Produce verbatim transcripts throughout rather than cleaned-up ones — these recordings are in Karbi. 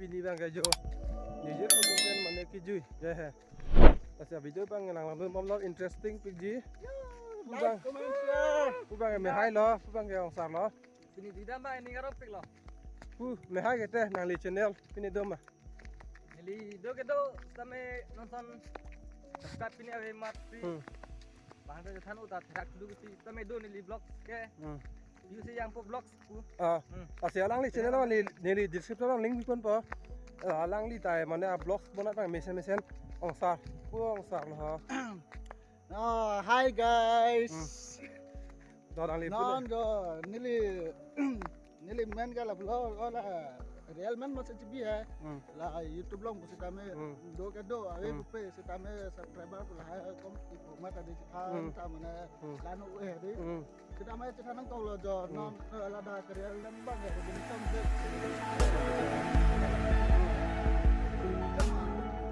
Pini abang ke jo. Nijir photo pen mane kejui. Ya he. Lasi video abang nang lang bomlo, interesting pikji. Pu abang, like, comment, share. Pu abang mehai lo, pu abang ke ongsar lo. Pini didam abang ning arong piklo. Pu mehai ke te nangli channel pini do ma? Neli do kedo sitame nonton subscribe pini ave mat pi. Hmm. Bang ta than uta therak tu si sitame do neli vlog ke. Hmm. Use Jangpo Vlogs pu. Ah. Hmm. Lasi alangli channel neli, neli description along link ponpo. Ah, alangli ta mane a vlogs bonat abang mesen mesen ongsar. Pu ongsar lo ha. Oh, hi guys. Hmm. Do nangli pu non le. Do neli neli men ke la vlog la real men mas H B hai. Hmm. La YouTube along pusitame Hmm. do kedo ave Hmm. pupe sitame subscriber pu lahai kom ipo mata di Hmm. ta mane Hmm. lanu eh di. Hmm. Sitame chethan nangkoklo jo Hmm. non eh, ladak real men abang ya di som de.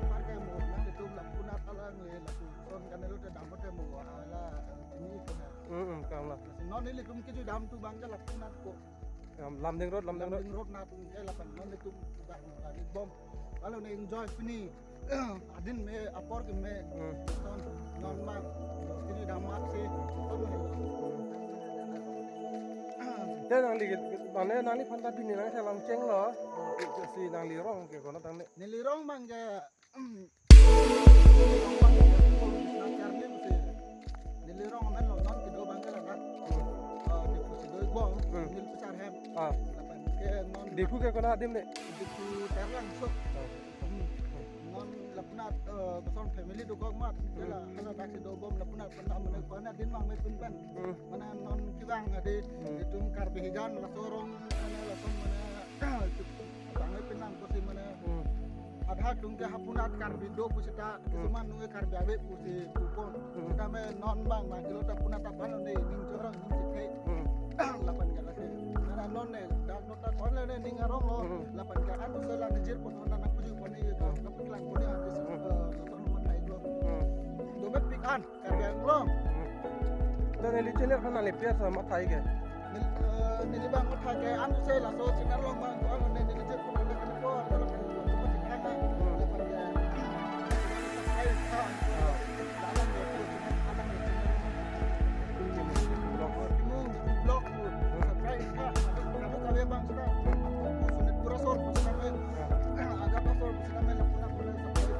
Parke mo nang itu lapu nat alangli lapu son kan lo te dam te mo ala ini ko. Hmm, hmm, kalang. Non nelitum kejui dam tu abang ke lapu nat ko. Lam, Lumding Road, Lumding Road. Lumding Road nat ke lapen non nelitum dak nat bom. Kalau ne enjoy pini adin me apor ke me Hmm. non non ma kejui dam mat si ton me. Te nangli, mane nangliphan ta pini nang selang chenglo. Si nangli rong ke konat tang ne. Neli rong abang ke Neli rong amen lo non kedo abang ke la na. Eh, Diphu si do bom, Hmm. Neli pusar hem. Ah. Lapen ke non Diphu ke konat adim le? Diphu Tarlang so. Oh. Hmm. Non lapu nat, eh, koson family dokok mat. Hmm. Jela hala dak si do bom lapu nat pen dam mane konat din abang me pin pen. Hmm. Mane non kevang adi Hmm. itum Karbi hijan laso rong mane lason mane bang me pin nang kosi mane Hmm. adha atum ke hapunat Karbi do pusita Hmm. kisuman nunge Karbi ave pusi kupon. Hmm. Sitame non abang ma kilo ta punat ta pano ne ning chorong ning chithe. Hmm. Lapen ke lasi. Nana non ne dak nota kon le ne ning arong lo. Hmm. Lapen ke anu sela nijir pon nana puji pon ne Hmm. kapiklang pon ne habis Hmm. eh, nonton rumah thai lo. Hmm. Dobet pik an. Karbi Anglong. Hmm. Dan neli channel aphan nangli pi asa mathai ke? Neli, eh, neli abang mathai ke anu se laso channel along abang ko anu ne neli channel ko anu ko anu ko ko channel na. Hmm. Ai sa. Ah. Dalam dia ko channel anak dia channel. Timung Vlog. Hmm. Subscribe ka. Kamu kami abang sudah. Sunit pura sor sudah main. Ah. Agak sor sudah main. Pura pura subscribe.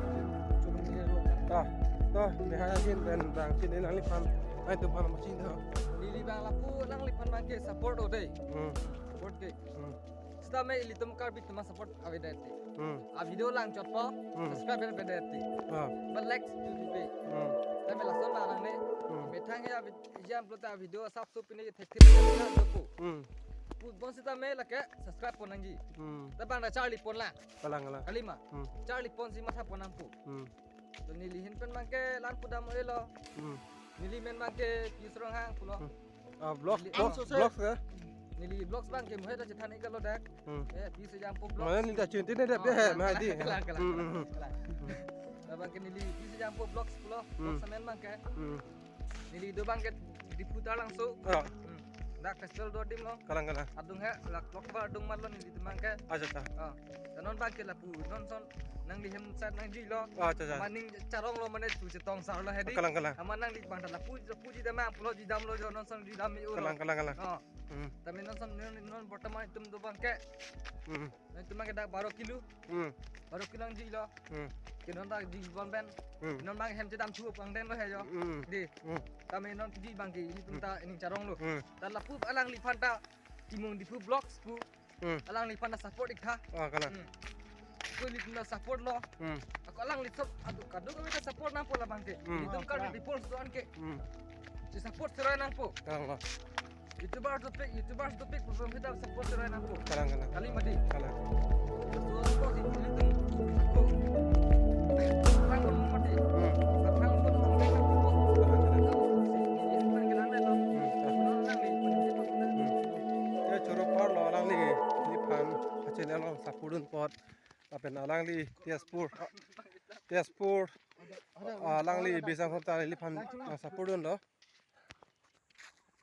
Chulung dia lo. Ah. To, mehai ahin pen bang chini nangliphan. Ai tum phan machin do. Neli abang lapu nangliphan abang ke support o dei. Hmm. Support ke. Hmm. Sitame ilitum Karbi atum support avedetthi. Hmm. A video lang chotpo, Hmm. subscribe avedetthi. Ah. Ba like tu tu pe. Hmm. Tame lason ma nang ne. Hmm. Methang ya vid-, jam plota video sap sup pine thek thek na dopo. Hmm. Pu bon sitame lake subscribe pon nangji. Hmm. Tabang da charli pon la. Kalang, kalang. Kalima. Hmm. Charli pon si matha pon nangpo. Hmm. To neli ahin pen abang ke la-an pudam elo. Hmm. Neli men abang ke Pius Ronghang pulo. Hmm. Ah, vlog, Neli vlog, vlogs ke? Neli vlogs abang ke muhe ta chethan iklo dak. Hmm. Eh, Pius Jangpo Vlogs. Mane neli ta chinti ne dep Oh, ya, kalang, mane di. Kalang, kalang, Hmm, kalang, hmm, hmm. kalang. Abang ke neli Pius Jangpo Vlogs pulo. Hmm. Vlogs amen abang ke. Hmm. Neli do abang ke Diphu Tarlang so. Ah. Hmm. Dak festival do adim lo. Kalang, kalang. Adung he, lak lok ba adung mat lo nelitum abang ke. Acha, acha. Ah. Ta non abang ke lapu, non son nangli hem sat nangjuilo. Ah, acha, acha. Maning charong lo mane tu chetong sar lo hedi. Kalang, kalang. Ama nangli abang ta lapu, lapu ji dam, pulo ji dam lo jo non son ji dam mi ulo. Kalang, kalang, kalang. Ah. Hmm. Tame non son non, non bortoman itum do abang ke. Hmm. Nangtum abang ke dak baro kilo. Hmm. Baro kilo nangjuilo. Hmm. Ke non dak ji bon pen. Hmm. Non abang hem chedam thu abang den lo he jo. Hmm. Di. Hmm. Tame non ji abang ke itum Hmm. ta ining charong lo. Hmm. Ta lapu alangliphan ta Timung Diphu Vlogs pu. Hmm. Alangliphan ta support iktha. Ah, kalang. Hmm. Ko ilitum ta support lo. Hmm. Ako alangli sop adu kaduk kami ta support nangpo labang ke. Hmm. Itum Karbi People's do-an ke. Hmm. Si support serai nangpo. Kalang, kalang. YouTuber dopik, YouTubers dopik, program kita support serai nangpo. Kalang, kalang. Kali mati. Kalang. So, ko si ilitum ko. Kalang ko mati. Hmm. Kalang ko mati. Kalang, kalang. Ini kan kenapa lo? Hmm. Menurut nang ni, Hmm. Ya, choro apor lo alangli, neliphan channel along support dun apot. Lapen alangli Tezpur. Tezpur. Alangli Bisang Hota neliphan, ah, support dun lo.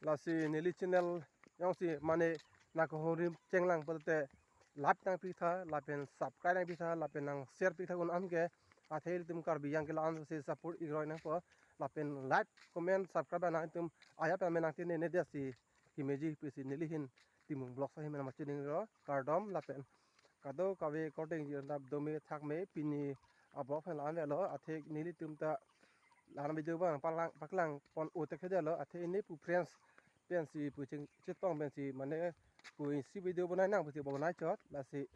Lasi neli channel jongsi mane nangkehori chenglang pulote like nangpitha lapen subscribe nangpitha lapen nang share pitha un-an ke, athe ilitum Karbi Anglong kelang-an si support ikroi nangpo, lapen like, comment, subscribe nangtum ajat pen nangtine ne dia si kemeji pusi neli hin Timung Vlogs ahin nangpachini ro, kardom lapen kadokave korte ingjir dap dome thakme. Pini a-vlog pen la-an avelo, athe nelitum ta la-an video abang paklang, paklang pon otek thedetlo, athe ne pu friends pensi pu ching chetong pensi mane pu isi video bonai nang pusi bonai chot, lasi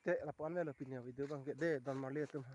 te lapu-an avelo pini video abang ke, de don marli atum ha.